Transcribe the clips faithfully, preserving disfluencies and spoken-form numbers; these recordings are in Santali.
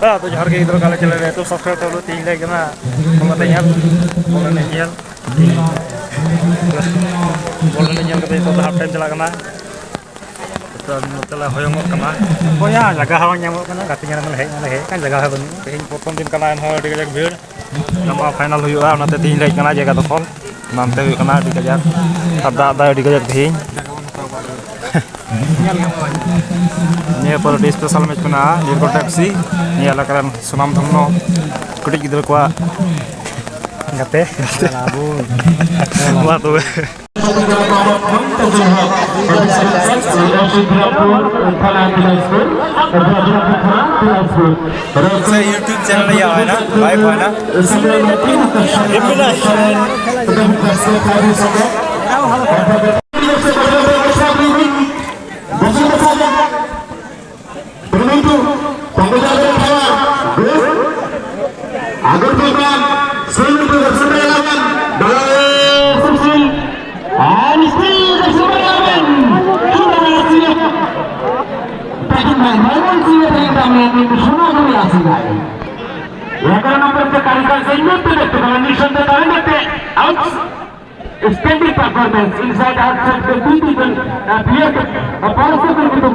ᱦᱮᱸ, ᱛᱚ ᱡᱚᱦᱟᱨ ᱜᱮ ᱜᱤᱫᱽᱨᱟᱹ, ᱚᱠᱟ ᱞᱮᱠᱟ ᱪᱟᱞᱟᱜ ᱨᱮ? ᱛᱚ subscribe ᱛᱟᱵᱚᱱ ᱯᱮ, ᱛᱮᱦᱮᱧ ᱞᱮ ᱦᱮᱡ ᱠᱟᱱᱟ ᱵᱚᱞ ᱮᱱᱮᱡ ᱧᱮᱞ, ᱵᱚᱞ ᱮᱱᱮᱡ ᱧᱮᱞ᱾ ᱵᱚᱞ ᱮᱱᱮᱡ ᱧᱮᱞ ᱠᱟᱛᱮ ᱱᱤᱛᱚᱜ ᱫᱚ half time ᱪᱟᱞᱟᱜ ᱠᱟᱱᱟ᱾ ᱛᱚ ᱱᱚᱛᱮ ᱞᱮ ᱦᱚᱭᱚᱝᱚᱜ ᱠᱟᱱᱟ᱾ ᱦᱳᱭᱟ, ᱡᱟᱭᱜᱟ ᱦᱚᱸ ᱵᱟᱝ ᱧᱟᱢᱚᱜ ᱠᱟᱱᱟ᱾ ᱜᱟᱛᱮ ᱧᱮᱞ ᱢᱟᱞᱮ ᱦᱮᱡ ᱢᱟᱞᱮ ᱦᱮᱡ ᱟᱠᱟᱱ, ᱡᱟᱭᱜᱟ ᱦᱚᱸ ᱵᱟᱹᱱᱩᱜᱼᱟ᱾ ᱛᱮᱦᱮᱧ ᱯᱨᱚᱛᱷᱚᱢ ᱫᱤᱱ ᱠᱟᱱᱟ, ᱮᱱᱦᱚᱸ ᱟᱹᱰᱤ ᱠᱟᱡᱟᱠ ᱵᱷᱤᱲ᱾ ᱜᱟᱯᱟ final ᱦᱩᱭᱩᱜᱼᱟ, ᱚᱱᱟᱛᱮ ᱛᱮᱦᱮᱧ ᱞᱮ ᱦᱮᱡ ᱠᱟᱱᱟ ᱡᱟᱭᱜᱟ ᱫᱚᱠᱷᱚᱞ᱾ ᱱᱚᱱᱛᱮ ᱦᱩᱭᱩᱜ ᱠᱟᱱᱟ ᱟᱹᱰᱤ ᱠᱟᱡᱟᱠ, ᱟᱨ ᱫᱟᱜ ᱫᱟᱭ ᱟᱹᱰᱤ ᱠᱟᱡᱟᱠ ᱛᱮᱦᱮᱧ᱾ ᱱᱤᱭᱟᱹ ᱯᱚᱨᱮ ᱟᱹᱰᱤ special match ᱢᱮᱱᱟᱜᱼᱟ, ᱱᱤᱨᱜᱚᱞ ᱮᱯᱷ ᱥᱤ, ᱱᱤᱭᱟᱹ ᱮᱞᱟᱠᱟ ᱨᱮᱱ ᱥᱩᱱᱟᱢ ᱫᱷᱚᱱᱱᱚ ᱠᱟᱹᱴᱤᱡ ᱜᱤᱫᱽᱨᱟᱹ ᱠᱚᱣᱟᱜ ᱜᱟᱛᱮ᱾ ᱢᱟ ᱛᱚᱵᱮ᱾ ᱥᱮ YouTube channel ᱨᱮ ᱤᱭᱟᱹ ᱦᱩᱭᱱᱟ, live ᱦᱩᱭᱱᱟ᱾ এগারো নম্বর যে কারিগর সেই মুহূর্তে দেখতে পেলেন নিঃসন্দেহে তারা দেখতে out. Splendid performance inside outside the দুই দুইজন প্লেয়ারকে পরস্পর কিন্তু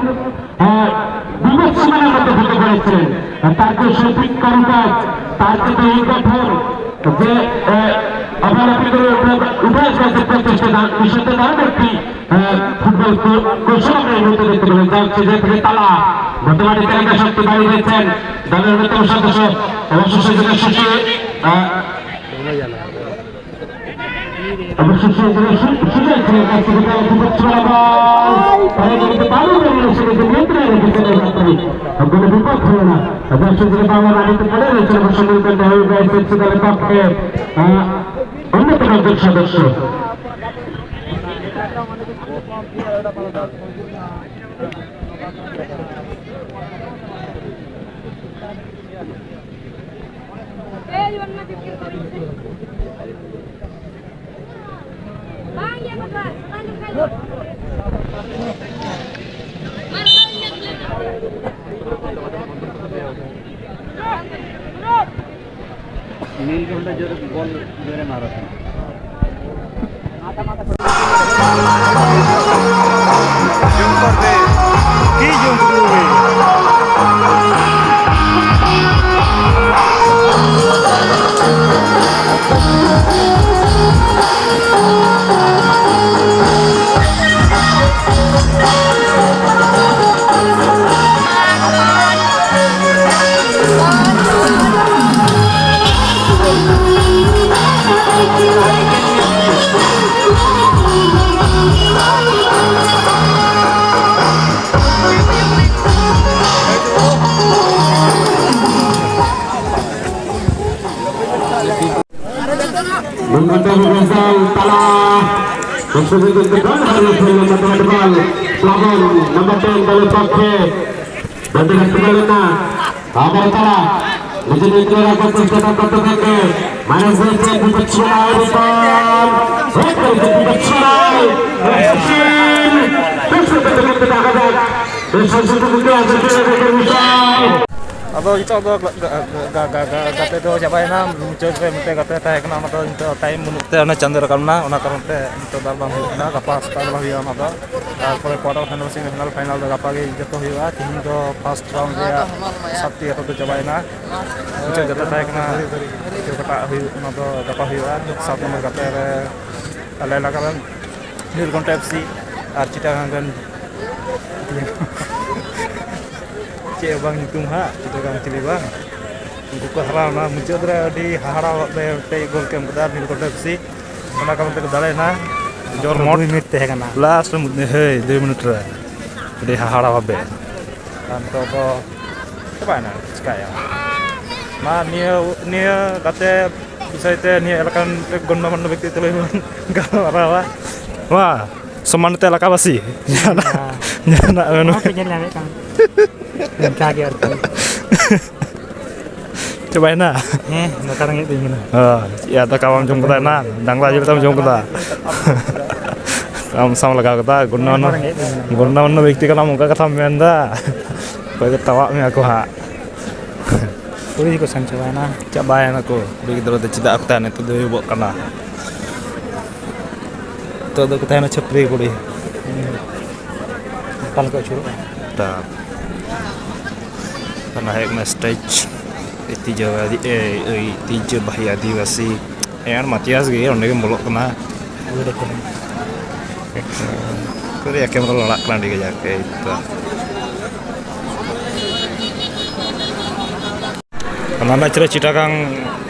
বিপদ সীমানার মধ্যে হতে করেছিলেন। তার যে শৈল্পিক কারুকাজ, তার যে তৈরি গঠন, যে অবলম্বন করে উঠে আসবে যে প্রচেষ্টা, নিঃসন্দেহে দারুণ একটি ফুটবল কৌশল আমরা এই মুহূর্তে দেখতে পেলেন। যা হচ্ছে যে থেকে তালা বর্তমানে তেলেঙ্গা শক্তি বাড়িয়ে দিয়েছেন দলের অন্যতম সদস্য এবং সুশীল শেষে অবশ্য সেই সুযোগ ছিল, কাছ থেকে তারা বিপদ ছিল, বল। তারা কিন্তু পারল না, সেটাকে নিয়ন্ত্রণে রেখেছেন এই রাফারি। কোনো বিপদ হলো না। দর্শক থেকে বাংলা মাটিতে পড়ে রয়েছে, অবশ্য মূল কেন্দ্র হয়ে গেছে সেখানে পক্ষে, আহ, অন্যতম একজন সদস্য। ᱢᱤᱫ ᱜᱷᱚᱱᱴᱟ ᱡᱳᱨ ᱵᱚᱞ ᱡᱳᱨᱮ ᱢᱟᱨᱟ ᱛᱟᱦᱮᱸᱫ᱾ ᱢᱤᱫ ᱜᱷᱚᱱᱴᱟ ᱨᱤᱦᱟᱨᱥᱟᱞ ᱛᱟᱞᱟ᱾ ᱯᱞᱟᱵᱚᱱ ᱱᱟᱢᱵᱟᱨ ᱴᱮᱱ ᱫᱚᱞᱮ ᱯᱚᱠᱠᱷᱮ ᱵᱟᱹᱫᱤ ᱜᱷᱟᱴ ᱛᱮ ᱞᱮᱱᱟ᱾ ᱟᱵᱟᱨ ᱛᱟᱞᱟ ᱱᱤᱡᱮ ᱱᱤᱡᱮ ᱨᱟᱠᱷᱟ ᱪᱮᱥᱴᱟ ᱠᱚᱨᱛᱮ ᱛᱟᱦᱮᱸ ᱠᱟᱱᱟ᱾ ᱢᱟᱱᱮ ᱥᱮ ᱪᱮᱫ ᱵᱤᱯᱚᱫ ᱪᱷᱚᱲᱟ ᱦᱩᱭ ᱠᱚ᱾ ᱦᱮᱡ ᱠᱚᱨᱮ ᱪᱮᱫ ᱵᱤᱯᱚᱫ ᱪᱷᱚᱲᱟ᱾ ᱵᱮᱥ ᱵᱮᱥ ᱵᱤᱯᱚᱫ ᱪᱷᱚᱲᱟ᱾ ᱟᱫᱚ ᱱᱤᱛᱚᱜ ᱫᱚ ᱜᱟ-, ᱜᱟ-, ᱜᱟ-, ᱜᱟ-, ᱜᱟ-, ᱜᱟᱛᱮ ᱫᱚ ᱪᱟᱵᱟᱭᱮᱱᱟ᱾ ᱢᱩᱪᱟᱹᱫ ᱨᱮ ᱢᱤᱫᱴᱮᱱ ᱜᱟᱛᱮ ᱛᱟᱦᱮᱸ ᱠᱟᱱᱟ, ᱚᱱᱟ ᱫᱚ ᱱᱤᱛᱚᱜ ᱴᱟᱭᱤᱢ ᱵᱟᱹᱱᱩᱜ ᱛᱮ, ᱚᱱᱟ ᱪᱟᱸᱫᱳ ᱨᱟᱠᱟᱵ ᱮᱱᱟ, ᱚᱱᱟ ᱠᱟᱨᱚᱱ ᱛᱮ ᱱᱤᱛᱚᱜ ᱫᱚ ᱟᱨ ᱵᱟᱝ ᱦᱩᱭᱩᱜ ᱠᱟᱱᱟ᱾ ᱜᱟᱯᱟ ᱥᱮᱛᱟᱜ ᱵᱮᱞᱟ ᱦᱩᱭᱩᱜᱼᱟ ᱚᱱᱟ ᱫᱚ᱾ ᱛᱟᱨᱯᱚᱨᱮ quarter final, semi final, final ᱫᱚ ᱜᱟᱯᱟ ᱜᱮ ᱡᱚᱛᱚ ᱦᱩᱭᱩᱜᱼᱟ᱾ ᱛᱮᱦᱮᱧ ᱫᱚ first round ᱨᱮᱭᱟᱜ ᱥᱟᱛᱴᱤ ᱟᱛᱳ ᱫᱚ ᱪᱟᱵᱟᱭᱮᱱᱟ᱾ ᱢᱩᱪᱟᱹᱫ ᱜᱟᱛᱮ ᱛᱟᱦᱮᱸ ᱠᱟᱱᱟ ᱚᱠᱟᱴᱟᱜ ᱦᱩᱭᱩᱜ, ᱚᱱᱟ ᱫᱚ ᱜᱟᱯᱟ ᱦᱩᱭᱩᱜᱼᱟ᱾ ᱥᱟᱛ ᱱᱚᱢᱵᱚᱨ ᱜᱟᱛᱮ ᱨᱮ ᱟᱞᱮ ᱮᱞᱟᱠᱟ ᱨᱮᱱ ᱱᱤᱞᱠᱚᱱᱴᱷ FC ᱟᱨ ᱪᱤᱴᱟᱜᱟᱝ ᱨᱮᱱ ᱪᱮᱫ ᱦᱚᱸ ᱵᱟᱝ ᱧᱩᱛᱩᱢ ᱦᱟᱸᱜ, ᱪᱤᱴᱟᱜᱟᱝ ᱪᱤᱞᱤ ᱵᱟᱝ, ᱩᱱᱠᱩ ᱠᱚ ᱦᱟᱨᱟᱣᱱᱟ᱾ ᱢᱩᱪᱟᱹᱫ ᱨᱮ ᱟᱹᱰᱤ ᱦᱟᱦᱟᱲᱟ ᱵᱷᱟᱵᱛᱮ ᱢᱤᱫᱴᱮᱡ ᱜᱳᱞ ᱠᱚ ᱮᱢ ᱠᱮᱫᱟ ᱱᱤᱞᱠᱚᱱᱴᱷ FC, ᱚᱱᱟ ᱠᱟᱨᱚᱱ ᱛᱮᱠᱚ ᱫᱟᱲᱮᱭᱮᱱᱟ᱾ ᱡᱚᱨᱢᱚᱴ ᱫᱩᱭ ᱢᱤᱱᱤᱴ ᱛᱟᱦᱮᱸ ᱠᱟᱱᱟ᱾ Last ᱢᱤᱫ, ᱦᱳᱭ, ᱫᱩᱭ ᱢᱤᱱᱤᱴ ᱨᱮ ᱟᱹᱰᱤ ᱦᱟᱦᱟᱲᱟ ᱵᱷᱟᱵᱮ᱾ ᱟᱨ ᱱᱤᱛᱚᱜ ᱫᱚ ᱪᱟᱵᱟᱭᱮᱱᱟ, ᱪᱤᱠᱟᱹᱭᱟ? ᱢᱟ ᱱᱤᱭᱟᱹ, ᱱᱤᱭᱟᱹ ᱜᱟᱛᱮ ᱵᱤᱥᱚᱭ ᱛᱮ ᱱᱤᱭᱟᱹ ᱮᱞᱟᱠᱟ ᱨᱮᱱ ᱢᱤᱫᱴᱮᱱ ᱜᱚᱱᱱᱚ ᱢᱟᱱᱱᱚ ᱵᱮᱠᱛᱤ ᱛᱩᱞᱩᱡ ᱵᱚᱱ ᱜᱟᱞᱢᱟᱨᱟᱣᱟ᱾ ᱢᱟ, ᱥᱚᱢᱢᱟᱱᱤᱛ ᱮᱞᱟᱠᱟᱵᱟᱥᱤ, ᱡᱟᱦᱟᱱᱟᱜ, ᱦᱮᱸ᱾ ᱡᱟᱦᱟᱱᱟᱜ ᱢᱮᱱ ᱢᱮ᱾ ᱚᱱᱟ ᱯᱮ ᱧᱮᱞ ᱧᱟᱢᱮᱫ ᱠᱟᱱ᱾ ᱚᱱᱠᱟ ᱜᱮ ᱟᱨᱠᱤ᱾ ᱪᱟᱵᱟᱭᱮᱱᱟ? ᱦᱮᱸ, ᱫᱟᱠᱟ ᱨᱮᱸᱜᱮᱡ ᱫᱤᱧ ᱠᱟᱱᱟ᱾ ᱚ, ᱪᱮᱫ ᱭᱟ, ᱫᱟᱠᱟ ᱵᱟᱢ ᱡᱚᱢ ᱠᱟᱫᱟ ᱮᱱᱟᱱ? ᱰᱟᱝᱨᱟ ᱡᱤᱞ ᱛᱟᱢ ᱡᱚᱢ ᱠᱟᱫᱟ? ᱟᱢ ᱥᱟᱶ ᱞᱟᱜᱟᱣ ᱠᱟᱫᱟ, ᱜᱚᱱᱱᱚ ᱢᱟᱱᱱᱚ, ᱨᱮᱸᱜᱮᱡ ᱫᱤᱧ ᱠᱟᱱᱟ᱾ ᱜᱚᱱᱱᱚ ᱢᱟᱱᱱᱚ ᱵᱮᱠᱛᱤ ᱠᱟᱱᱟᱢ, ᱚᱱᱠᱟ ᱠᱟᱛᱷᱟᱢ ᱢᱮᱱᱫᱟ? ᱚᱠᱚᱭ ᱠᱚ ᱛᱟᱣᱟᱜ ᱢᱮᱭᱟ ᱠᱚ ᱦᱟᱸᱜ᱾ ᱠᱩᱲᱤ ᱠᱚ ᱥᱮᱱ ᱪᱟᱵᱟᱭᱮᱱᱟ᱾ ᱪᱟᱵᱟᱭᱮᱱᱟ ᱠᱚ᱾ ᱠᱩᱲᱤ ᱜᱤᱫᱽᱨᱟᱹ ᱫᱚ ᱪᱮᱫᱟᱜ ᱠᱚ ᱛᱟᱦᱮᱱᱟ? ᱱᱤᱛᱚᱜ ᱫᱚ ᱟᱹᱭᱩᱵᱚᱜ ᱠᱟᱱᱟ᱾ ᱱᱤᱛᱚᱜ ᱫᱚ ᱠᱚ ᱛᱟᱦᱮᱱᱟ ᱪᱷᱟᱹᱯᱨᱤ ᱠᱩᱲᱤ᱾ ᱚᱠᱟ ᱞᱮᱠᱟ ᱟᱹᱪᱩᱨᱚᱜᱼᱟ? ᱛᱟ-, ᱚᱱᱟ ᱦᱩᱭᱩᱜ ᱠᱟᱱᱟ ᱥᱴᱮᱡᱽ᱾ ᱤᱛᱤᱡᱟᱹ ᱟᱹᱫᱤ-, ᱮ, ᱮ, ᱤᱛᱤᱡᱟᱹ ᱵᱟᱦᱤ ᱟᱹᱫᱤᱵᱟᱹᱥᱤ᱾ ᱦᱮᱸ, ᱟᱨ ᱢᱟᱛᱤᱭᱟᱥ ᱜᱮ ᱚᱸᱰᱮ ᱜᱮᱢ ᱵᱚᱞᱚᱜ ᱠᱟᱱᱟ᱾ ᱠᱩᱲᱤ ᱮᱠᱮᱱ ᱨᱚᱲ ᱞᱟᱲᱟᱜ ᱠᱟᱱᱟ ᱟᱹᱰᱤ ᱠᱟᱡᱟᱠ, ᱮᱭ ᱛᱚ᱾ ᱚᱱᱟ ᱢᱮᱪ ᱨᱮ ᱪᱤᱴᱟᱜᱟᱝ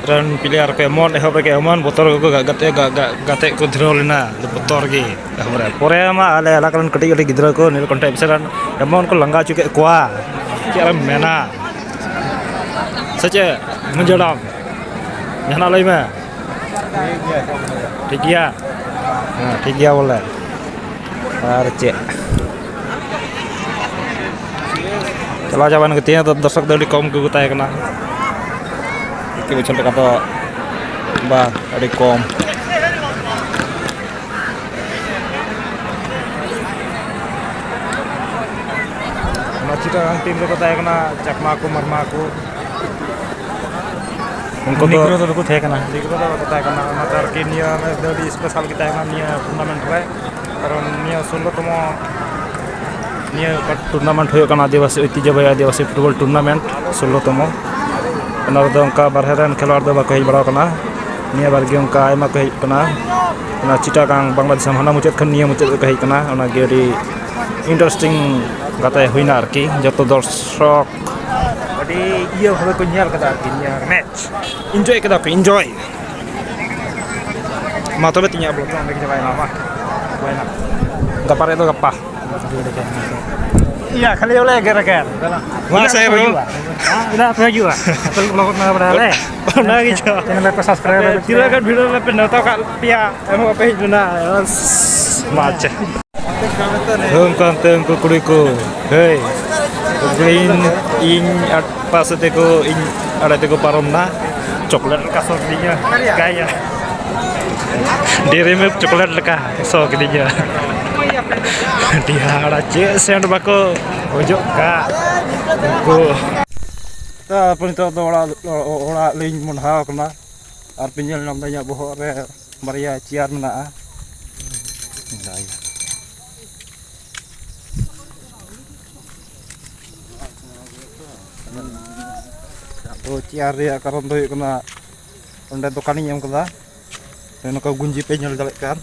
ᱨᱮᱱ ᱯᱞᱮᱭᱟᱨ ᱠᱚ ᱮᱢᱚᱱ ᱮᱦᱚᱵ ᱨᱮᱜᱮ ᱮᱢᱚᱱ ᱵᱚᱛᱚᱨ ᱜᱮᱠᱚ ᱜᱟ-, ᱜᱟᱛᱮ, ᱜᱟ-, ᱜᱟ-, ᱜᱟᱛᱮᱜ ᱠᱚ ᱫᱷᱩᱨᱟᱹᱣ ᱞᱮᱱᱟ, ᱟᱹᱰᱤ ᱵᱚᱛᱚᱨ ᱜᱮ ᱮᱦᱚᱵ ᱨᱮ᱾ ᱯᱚᱨᱮ ᱢᱟ ᱟᱞᱮ ᱮᱞᱟᱠᱟ ᱨᱮᱱ ᱠᱟᱹᱴᱤᱡ ᱠᱟᱹᱴᱤᱡ ᱜᱤᱫᱽᱨᱟᱹ ᱠᱚ ᱱᱤᱭᱟᱹ ᱠᱚᱱᱴᱮᱠ ᱨᱮᱱ ᱮᱢᱚᱱ ᱠᱚ ᱞᱟᱸᱜᱟ ᱦᱚᱪᱚ ᱠᱮᱫ ᱠᱚᱣᱟ, ᱪᱮᱫ ᱮᱢ ᱢᱮᱱᱟ? ᱥᱮ ᱪᱮᱫ ᱢᱟᱹᱡᱷᱤ ᱦᱟᱲᱟᱢ, ᱡᱟᱦᱟᱱᱟᱜ ᱞᱟᱹᱭ ᱢᱮ᱾ ᱴᱷᱤᱠ ᱜᱮᱭᱟ? ᱦᱮᱸ, ᱴᱷᱤᱠ ᱜᱮᱭᱟ ᱵᱚᱞᱮ᱾ ᱟᱨ ᱪᱮᱫ? ᱪᱟᱞᱟᱣ ᱪᱟᱵᱟᱭᱮᱱ ᱜᱮ᱾ ᱛᱮᱦᱮᱧ ᱫᱚ ᱫᱚᱨᱥᱚᱠ ᱫᱚ ᱟᱹᱰᱤ ᱠᱚᱢ ᱜᱮᱠᱚ ᱛᱟᱦᱮᱸ ᱠᱟᱱᱟ᱾ ᱯᱨᱚᱛᱤ ᱵᱚᱪᱷᱚᱨ ᱞᱮᱠᱟ ᱫᱚ ᱵᱟᱝ, ᱟᱹᱰᱤ ᱠᱚᱢ᱾ ᱚᱱᱟ ᱪᱤᱴᱟᱜᱟᱝ ᱴᱤᱢ ᱨᱮᱠᱚ ᱛᱟᱦᱮᱸ ᱠᱟᱱᱟ ᱪᱟᱠᱢᱟ ᱠᱚ, ᱢᱟᱨᱢᱟ ᱠᱚ᱾ ᱩᱱᱠᱩ ᱫᱚ ᱱᱤᱜᱨᱳ ᱫᱚ ᱵᱟᱠᱚ ᱛᱟᱦᱮᱸ ᱠᱟᱱᱟ᱾ ᱱᱤᱜᱨᱳ ᱫᱚ ᱵᱟᱠᱚ ᱛᱟᱦᱮᱸ ᱠᱟᱱᱟ᱾ ᱚᱱᱟᱛᱮ ᱟᱨᱠᱤ ᱱᱤᱭᱟᱹ ᱢᱮᱪ ᱫᱚ ᱟᱹᱰᱤ ᱥᱯᱮᱥᱟᱞ ᱜᱮ ᱛᱟᱦᱮᱸ ᱠᱟᱱᱟ ᱱᱤᱭᱟᱹ ᱴᱩᱨᱱᱟᱢᱮᱱᱴ ᱨᱮ, ᱠᱟᱨᱚᱱ ᱱᱤᱭᱟᱹ ᱥᱳᱞᱞᱳ ᱛᱚᱢᱚ ᱱᱤᱭᱟᱹ ᱴᱩᱨᱱᱟᱢᱮᱱᱴ ᱦᱩᱭᱩᱜ ᱠᱟᱱᱟ ᱟᱹᱫᱤᱵᱟᱹᱥᱤ, ᱳᱭᱛᱤᱡᱽᱡᱚᱵᱟᱦᱤ ᱟᱹᱫᱤᱵᱟᱹᱥᱤ ᱯᱷᱩᱴᱵᱚᱞ ᱴᱩᱨᱱᱟᱢᱮᱱᱴ ᱥᱳᱞᱞᱳ ᱛᱚᱢᱚ᱾ ᱚᱱᱟ ᱨᱮᱫᱚ ᱚᱱᱠᱟ ᱵᱟᱨᱦᱮ ᱨᱮᱱ ᱠᱷᱮᱞᱣᱟᱲ ᱫᱚ ᱵᱟᱠᱚ ᱦᱮᱡ ᱵᱟᱲᱟ ᱟᱠᱟᱱᱟ᱾ ᱱᱤᱭᱟᱹ ᱵᱟᱨ ᱜᱮ ᱚᱱᱠᱟ ᱟᱭᱢᱟ ᱠᱚ ᱦᱮᱡ ᱟᱠᱟᱱᱟ᱾ ᱚᱱᱟ ᱪᱤᱴᱟᱜᱟᱝ ᱵᱟᱝᱞᱟᱫᱮᱥ ᱦᱟᱱᱟ ᱢᱩᱪᱟᱹᱫ ᱠᱷᱚᱱ ᱱᱤᱭᱟᱹ ᱢᱩᱪᱟᱹᱫ ᱨᱮᱠᱚ ᱦᱮᱡ ᱟᱠᱟᱱᱟ᱾ ᱚᱱᱟᱜᱮ ᱟᱹᱰᱤ ᱤᱱᱴᱟᱨᱮᱥᱴᱤᱝ ᱜᱟᱛᱮ ᱦᱩᱭᱱᱟ ᱟᱨᱠᱤ᱾ ᱡᱚᱛᱚ ᱫᱚᱨᱥᱚᱠ ᱟᱹᱰᱤ ᱤᱭᱟᱹ ᱵᱷᱟᱵᱮ ᱠᱚ ᱧᱮᱞ ᱠᱟᱫᱟ ᱟᱨᱠᱤ, ᱱᱤᱭᱟᱹ ᱢᱮᱪ ᱤᱱᱡᱚᱭ ᱠᱟᱫᱟ ᱠᱚ, ᱤᱱᱡᱚᱭ᱾ ᱢᱟ ᱛᱚᱵᱮ ᱛᱮᱦᱮᱧᱟᱜ vlog ᱫᱚ ᱚᱸᱰᱮ ᱜᱮ ᱪᱟᱵᱟᱭᱮᱱᱟ, ᱢᱟ᱾ ᱪᱟᱵᱟᱭᱮᱱᱟ᱾ ᱜᱟᱯᱟ ᱨᱮᱭᱟᱜ ᱫᱚ ᱜᱟᱯᱟ᱾ ᱤᱭᱟ, ᱠᱷᱟᱹᱞᱤ ᱵᱚᱞᱮ ᱮᱜᱮᱨ ᱮᱜᱮᱨ᱾ ᱢᱟ ᱥᱮ ᱵᱨᱳ᱾ ᱦᱤᱡᱩᱜᱼᱟ᱾ ᱦᱮᱸ? ᱪᱮᱫᱟᱜ ᱯᱮ ᱦᱤᱡᱩᱜᱼᱟ? ᱟᱯᱮ ᱞᱟᱹᱜᱤᱫ vlog ᱵᱮᱱᱟᱣ ᱵᱟᱲᱟᱭᱟ ᱞᱮ᱾ ᱚᱱᱟ ᱜᱮ ᱪᱚ᱾ ᱪᱮᱱᱮᱞ ᱨᱮ ᱯᱮ subscribe ᱨᱮ ᱛᱤᱱᱟᱹᱜ ᱜᱟᱱ video ᱨᱮ ᱯᱮ ᱱᱮᱣᱛᱟ ᱠᱟᱜ ᱯᱮᱭᱟ, ᱮᱱᱦᱚᱸ ᱵᱟᱯᱮ ᱦᱮᱡ ᱞᱮᱱᱟ᱾ ᱢᱟ ᱟᱪᱪᱷᱟ᱾ ᱦᱳᱭ, ᱚᱱᱠᱟ ᱚᱱᱛᱮ ᱩᱱᱠᱩ ᱠᱩᱲᱤ ᱠᱚ, ᱦᱳᱭ, ᱤᱧ, ᱤᱧ ᱟᱴ ᱯᱟᱥᱮ ᱛᱮᱠᱚ, ᱤᱧ ᱟᱲᱮ ᱛᱮᱠᱚ ᱯᱟᱨᱚᱢ ᱱᱟ᱾ ᱪᱚᱠᱞᱮᱴ ᱞᱮᱠᱟ ᱥᱚ ᱠᱤᱫᱤᱧᱟ᱾ ᱪᱤᱠᱟᱹᱭᱟ? Dairy Milk ᱪᱚᱠᱞᱮᱴ ᱞᱮᱠᱟ ᱥᱚ ᱠᱤᱫᱤᱧᱟ᱾ ᱟᱹᱰᱤ ᱦᱟᱦᱟᱲᱟ, ᱪᱮᱫ ᱥᱮᱱᱴ ᱵᱟᱠᱚ ᱚᱡᱚᱜ ᱠᱟᱜ ᱩᱱᱠᱩ᱾ ᱛᱟᱨᱯᱚᱨ ᱱᱤᱛᱚᱜ ᱫᱚ ᱚᱲᱟᱜ, ᱚᱲᱟᱜ ᱞᱤᱧ ᱢᱚᱦᱰᱟᱣ ᱠᱟᱱᱟ᱾ ᱟᱨ ᱯᱮ ᱧᱮᱞ ᱧᱟᱢ ᱮᱫᱟ, ᱤᱧᱟᱹᱜ ᱵᱚᱦᱚᱜ ᱨᱮ ᱵᱟᱨᱭᱟ ᱪᱮᱭᱟᱨ ᱢᱮᱱᱟᱜᱼᱟ᱾ ᱟᱫᱚ ᱪᱮᱭᱟᱨ ᱨᱮᱭᱟᱜ ᱠᱟᱨᱚᱱ ᱫᱚ ᱦᱩᱭᱩᱜ ᱠᱟᱱᱟ, ᱚᱸᱰᱮ ᱫᱚᱠᱟᱱᱤᱧ ᱮᱢ ᱠᱟᱫᱟ᱾ ᱱᱚᱜᱼᱚ ᱱᱚᱝᱠᱟ ᱜᱩᱸᱡᱤ ᱯᱮ ᱧᱮᱞ ᱫᱟᱲᱮᱭᱟᱜ ᱠᱟᱱ,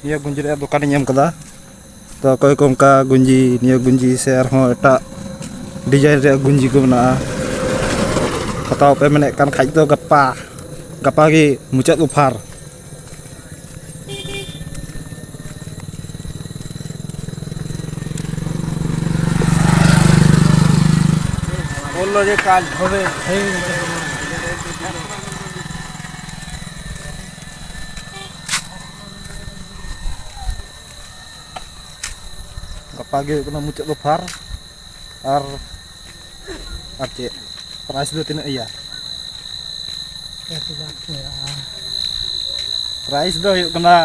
ᱱᱤᱭᱟᱹ ᱜᱩᱸᱡᱤ ᱨᱮᱭᱟᱜ ᱫᱚᱠᱟᱱᱤᱧ ᱮᱢ ᱠᱟᱫᱟ᱾ ᱛᱚ ᱚᱠᱚᱭ ᱠᱚ ᱚᱱᱠᱟ ᱜᱩᱸᱡᱤ, ᱱᱤᱭᱟᱹ ᱜᱩᱸᱡᱤ ᱥᱮ ᱟᱨᱦᱚᱸ ᱮᱴᱟᱜ design ᱨᱮᱭᱟᱜ ᱜᱩᱸᱡᱤ ᱠᱚ ᱢᱮᱱᱟᱜᱼᱟ, ᱦᱟᱛᱟᱣ ᱯᱮ ᱢᱮᱱᱮᱫ ᱠᱟᱱ ᱠᱷᱟᱡ ᱫᱚ ᱜᱟᱯᱟ, ᱜᱟᱯᱟ ᱜᱮ ᱢᱩᱪᱟᱹᱫ offer᱾ বললো যে কাল হবে। ᱜᱟᱯᱟ ᱜᱮ ᱦᱩᱭᱩᱜ ᱠᱟᱱᱟ ᱢᱩᱪᱟᱹᱫ offer᱾ ᱟᱨ, ᱟᱨ ᱪᱮᱫ price ᱫᱚ ᱛᱤᱱᱟᱹᱜ ᱤᱭᱟ? ᱫᱚᱥ ᱦᱟᱡᱟᱨ ᱠᱚ ᱦᱩᱭᱩᱜᱼᱟ᱾ Price ᱫᱚ ᱦᱩᱭᱩᱜ ᱠᱟᱱᱟ